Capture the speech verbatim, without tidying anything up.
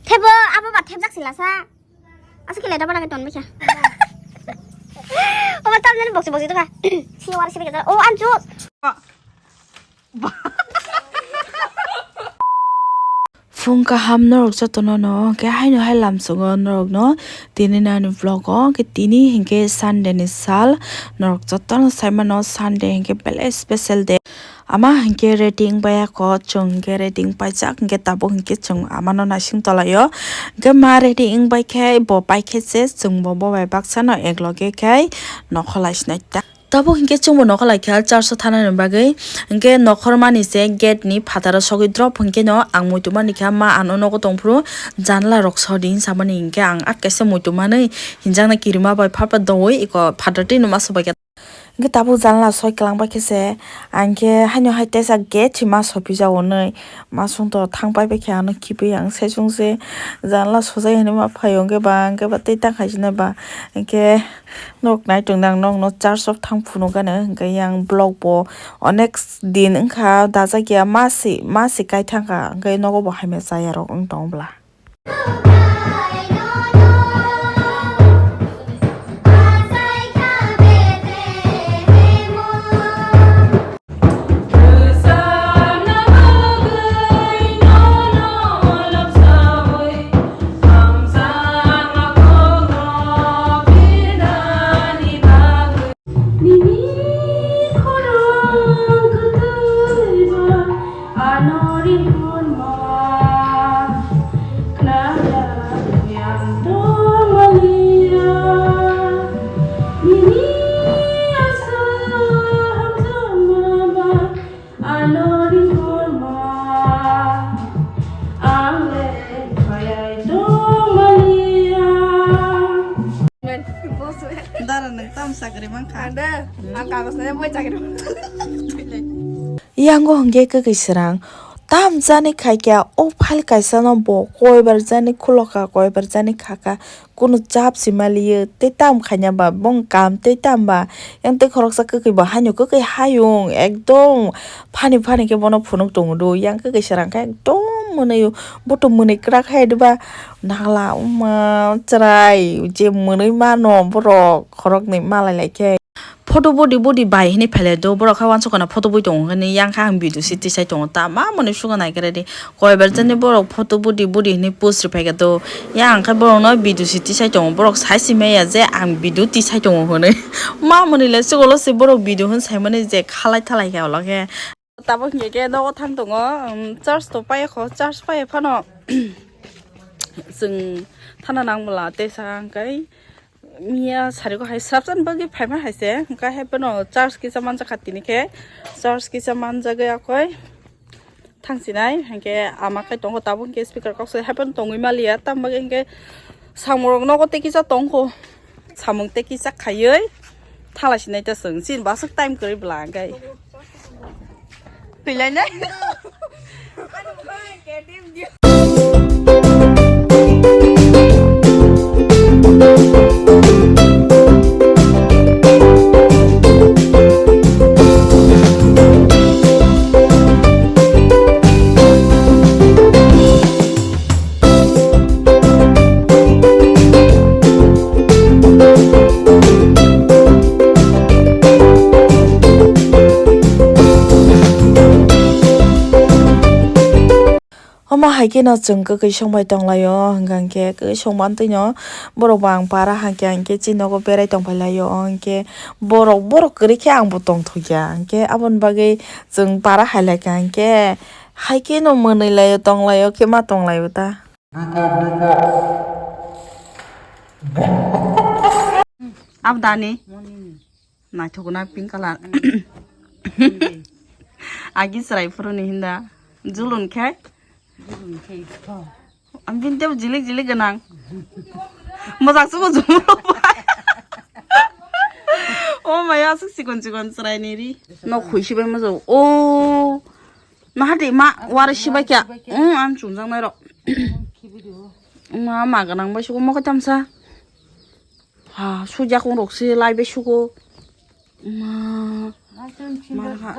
Thebo abo ba thebjak sila sa. Asa kile da bana ton mecha. O ma tam jani boksi boksi to ka. Si war si ka. O an chu. Phung kaham norok jotono no, hwnkhe haino hai lamsongo norokno tini nani vlog o, hwnkhe tini hwnkhe Sunday ni sal, norok jotono saimano Sunday hwnkhe belai special day. Ama hwnkhe ready wngbai ako, chwng hwnkhe ready wngpaijak, hwnkhe tabuk hwnkhe chwng amano naising tolaio. Hwnkhe ma ready wngbai khe bo paikhe se, chwngbo bo bai baksano ekloge khe nokholai sinai ta. Tabuk hinkhe chwngbo nokha laikha church o thanani bagwi. Hinkhe nokhormani se gate ni phataro sogwi drop hinkhe no ang muitu manikha, ma ano nogo tongphuru janla rok sodi hinsamani hinkhe ang at kaisa muitu manwi hinjaknai kirima bai phapa doui eko phatar twi no ma sobaikha. Hinkhe tabuk janla soi kwlangbaikhe se ang khe haino hai teisa gate se ma sopijago hinwi ma songto thangpaibaikhe ano khibwi ang saichung se janla sojai hinwi ma phaio hinkhe ba hinkhe ba tei ta khaisina ba hinkhe. Nok nai tong nang nokno church o thang phunukgani, hwnkhe yang vlog bo onek din wngkha, dajak ya masi, masi kai thangkha, hwnkhe nogo bo hamya chaya rok wng tong bwla. Ano ringkor ma, ang le phayai tongmani ang. Dara nwng tam chakri mankha. Ande, ang kagos nai moi chakri mankha. Yango hwnkhe kwkwi srang tam jani khaikya, o phal kaisa no bo koibar jani khulokha, koibar jani khakha. Kunu chap si maliyo, tei tam khaina ba, bong kam tei tam ba, yang tei khoroksa kwkwi bo haino kwkwi hayung, ekdom funny funny khe bono phunuk tongo do, yang kwkwi srang khe ekdom mwnwi, bo to mwnwi kwrak hai diba, nahla wngma chwrai, je mwnwi mano borok khoroknwi malai lai khe. Photo budi budi bai hinwi phailai do, borok khe uansukha na photo bui tongo hinwi, yang khe ang video se tisai tongo, tama mwnwi sukha nai khe ready. Koi bar jani borok photo budi budi hinwi post rwphai kha do. Yang khe borok no video se tisai tongo. Borok sai si maya je ang video tisai tongo hinwi. Ma mwnwi le chukolo se borok video hwn sai mani je khalai thalai khe ulo khe. Tabuk hinkhe khe nogo thang tongo. Um, church to pai kho, church pai phano chwng thana nang bwla tei sa ang kai. Miya sari ko hai srapsan bagwi phaima hai se, hwnkhe hai phano church kisa manjakha tini khe, church kisa manjagwi akhoi thangsinai, hinkhe ama khai tongo tabuk hinkhe speaker kok se hai phano tongwi maliya, tamo bagwi hinkhe samung rok nogo tei kisa tongkho, samung tei kisa khaiwi thalaisinai ta chwng, chini bo aswk time kwrwi bwla hinkhe. Kailainai. Omo hai kheno chwng kwkwi songbai tonglaio, hwnkha hwnkhe kwkwi songmantwino borok bo ang para hakhe hinkhe chini nogo berai tongphai laio, hinkhe borok, borok kwrwi khe ang bo tongthokya, hinkhe aboni bagwi chwng para hai laikha hinkhe. Hai kheno mwnwi laio, tong laio khe ma tong laio ta. Abdani. Naithok na pink colour. Agi chwrai phuru ni hinda. Julun khe. Ang bini tebo jilik jilik gwnang. Mojak se bo jumro bai. O maya aswk chikon chikon chwrai ni ri. Nok khui sibai mojak. O. Naha de ma wara sibai kya. Ang chumjak nai rok. Ma ma gwnang bai sugo mokhe tamsa. Ha sujak rok se lai bai sugo. Ma. Ma ha.